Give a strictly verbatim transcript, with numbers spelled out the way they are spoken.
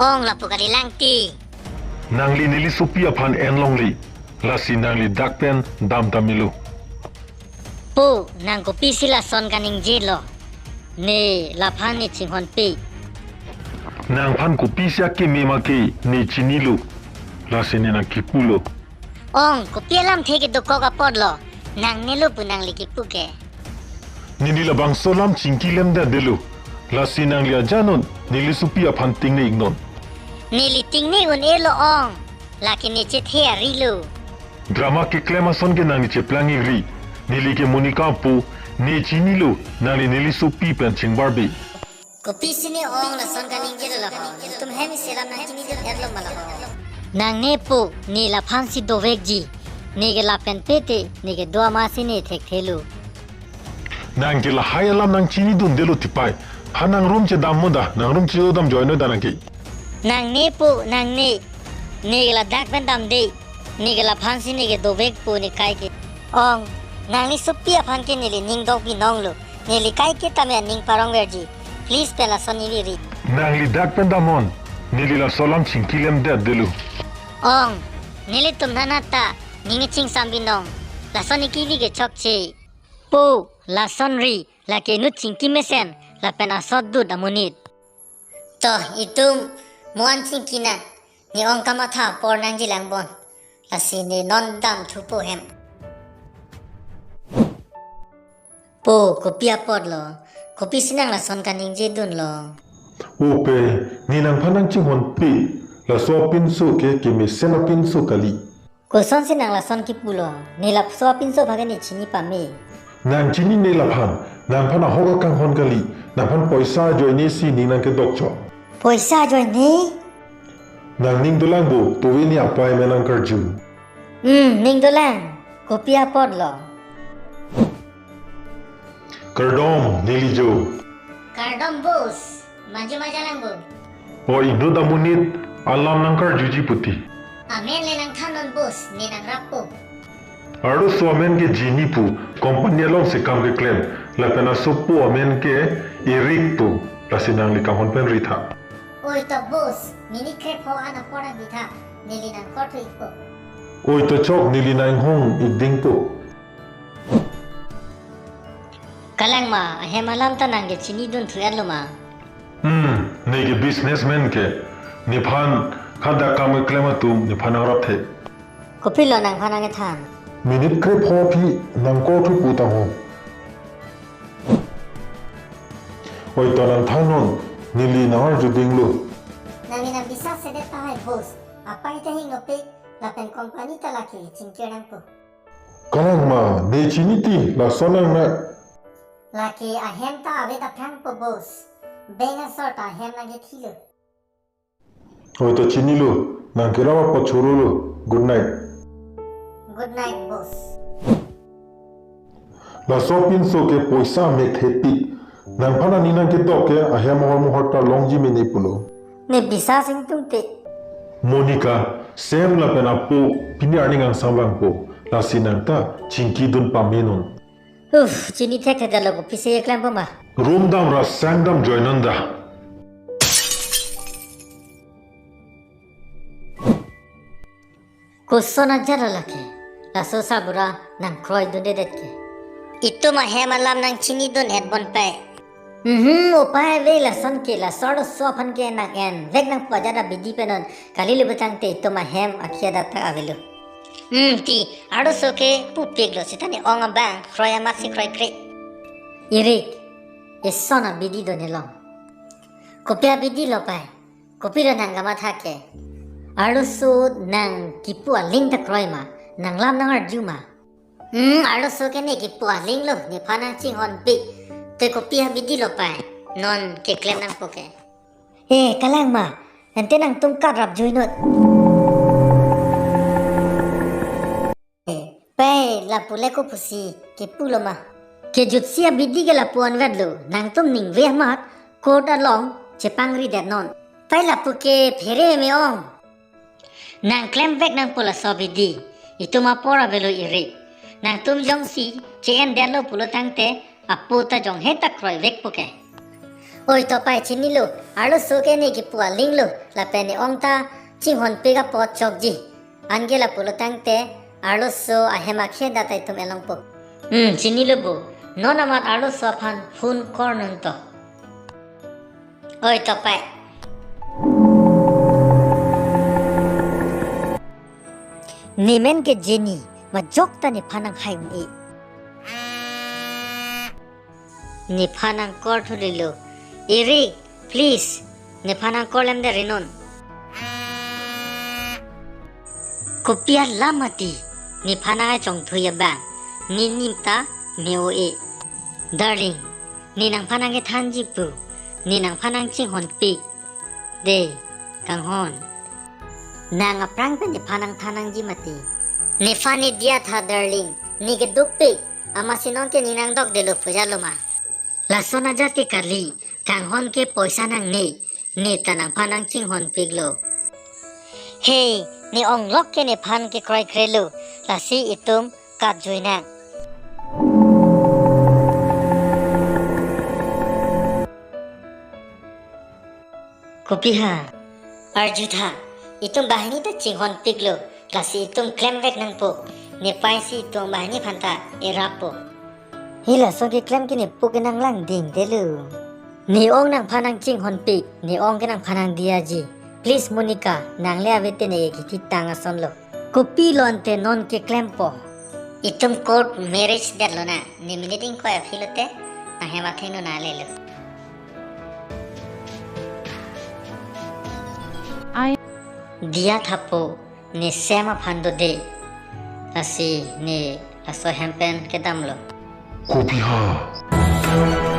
Ong lapu kalilang ti. Nangli neli sopi aphan en longle. Lasi nangli dak pen dam ta melo. Po, nang kopisi lason kaningjelo? Ne laphan ne chinghonpe. Nangphan kopisi akeme ma ke ne chinilo. Lasi ne nang kipulo. Ong, kopi alamthe ke dokok apotlo. Nangnelo pu nangli kipu ke. Neli labangso alam chingki lemdetdetlo. Lasi nangli ajanon, neli sopi aphan tingne iknon. Neli tingne un-elo ong. Lake ne chethe arilo. Drama keklem ason ke nangli cheplang ikri. Neli ke Monica apo, ne chinilo, nangli neli sopi pen chingbarbe. Kopisi ne ong lason kaningjelo laho. Itum hem isi alam nang chinidun-etlo ma laho. Nangne po, ne laphansi dovekji. Ne ke lapen pete, ne ke do amatsi ne thekthelo. Nang ke lahai alam nang chinidundetlo tipai. Ha nang room chedam mo da, nang room chedam join noi da nang ke. Nangne po, nangne. Ne ke ladak pen damde. Ne ke laphansi ne ke dovekpo ne kai ke. Ong, nangli sopi aphan ke neli ning dok binonglo. Neli kai ke tame aning parongverji. Please pen lason iviri. Nangli dak pen damnon. Neli laso alam chingki lemdetdetlo. Ong, nelitum nana ta ning chingsam binong. Lason ikivi ke chokche. Po, lason ri, lake inut chingki mesen, lapen asot dut amonit. To, itum mo-an chingki nang, ne ong kamatha apor nangjilang bon. Lasi ne non damthupo hem. Po, kopi apotlo, kopisi nang lason kaningjedunlo. O pe, ne nangphan nang chinghonpe, laso apinso ke kemesen apinso kali. Kosonsi nang lason kipulo, ne laso apinso aphan ke ne chini pame. Nang chinine laphan, nangphan ahok akanghon kali, nangphan poisa ajoinesi ning nang kedok chok. Poisa ajoine? Nang ning dolang bo, tove ne apei amen nang karju. Hmm, ning dolang, kopi apotlo. Kardom, neli jo. Kardom boss, maju majalang bo. O inut amonit, alam nang karjuji puti. Amen le nang thannon boss, ne nang rappo. Arloso amen ke Jini pu, company alongsi kam keklem, lapen asopo amen ke Eric pu, lasi nangli kanghon pen ritha. Oi to boss, minute krepho an apor nang bitha, neli nang korthu ikpo. Oi to chok neli nang hong ikdingpo. Kalangma, ahem alam ta nang ke chinidun thu-etlo ma? Hmm, ne ke businessman ke. Nephan hadak kam keklem atum nephan nang rapthe. Kopilo nangphan nang kethan? Minute krepho aphi nang korthu pu tangho. Oi to nang thannon, neli nang arjudinglo. Nangli nang bisas sedet tahai boss. Apei ta hingnopik, lapen company ta lake chingkir nangpo. Kalangma, ne chini ti, lason nang na. Lake ahem ta ave ta thangpo boss. Bank asor ta ahem nang kethilo. Oi to chinilo, nang kerap apot chorolo. Good night. Good night boss. Laso apinso ke poisa methepik. Nangphan ani nang kedok ke ahem ahor muhor ta longji mene pulo. Ne bisas ingtungte. Monica, Sam lapen apo pini arni angsam vangpo. Lasi nang ta chingkidun pamenon. Uff, chini thekthedetlo kopisi keklempo ma. Room dam ra sang dam joinon da. Koson ajat lo lake. Laso sabura nang kroidundedet ke. Itum ahem alam nang chinidun-et bon pe. Mhm, upai ave lason ke, laso arloso aphan ke nang envek nangpo ajat abidi penon. Kali le betang te itum ahem akhei adak ta avelo. Hmm, ti, arloso ke pupiklo sitame ong abang kroi amatsi kroikre. Eric, ison abidi do nelong. Kopi abidilo pai? Kopilo nang kamatha ke? Arloso nang kipu aling ta kroi ma, nang lam nang arju ma. Hmm, arloso ke ne kipu alinglo, nephan nang chinghonpik. Te kopi abidilo pai? Non keklem nangpo ke. Eh, Kalangma, ante nangtum kat rapjui not. Eh, pai, lapu le kopusi kepulo ma? Kejutsi abidi ke lapu anvetlo, nangtum ningve amat court along chepangridetnon. Pai lapu ke phere me ong. Nang klemvek nangpo laso abidi, itum apor avelo Eric. Nangtum jongsi che-endetlo pulo tangte, apo ta jonghe ta kroivekpo ke. Oi Topai, chinilo, arloso ke ne kipu aling lo, lapen ne-ong ta chinghonpik apot chokji. Anke lapulo tangte, arloso ahem akhei data itum elongpo. Hmm, chinilo bo, non amat arloso aphan phone kornon to. Oi Topai. Ne men ke Jenny, majok ta nephan nanghai un-e. Nephan nang call thulilo. Eric, please, nephan nang call em de rinon. Kopi alam mati, nephan nang chongthui abang, ne nim ta me-o-e. Darling, ne nangphan nang kethanji pu, ne nangphan nang chinghonpik. De, kanghon. Nang aphrang pen nephan nang than nangji mati. Nephan ne diya tha darling, ne kedukpik, amatsi non ke ne nang dokdelo pu jalo ma. Lason ajat ke kali, kanghon ke poisa nangne, ne ta nangphan nang chinghonpiklo. He, ne-ong lok ke nephan kekroikre lo, lasi itum katjui nang. Kopi ha? Arju tha, itum banghini ta chinghonpiklo, lasi itum klemvek nangpo, nepei si itum banghini aphan ta erappo. He laso keklem ke nepu ke nanglangdingdelo. Ne-ong nangphan nang chinghonpik, ne-ong ke nangphan nang diyaji. Please Monica, nang le ave te ne kithitang asonlo. Kopilo ante non keklempo? Itum court marriage detlo na, ne minute ingkoi aphi lote, nanghem athengno nanglelo. Ai. Diya thapo, ne sem aphan dode. Lasi ne laso hem pen kedamlo. Kopi ha?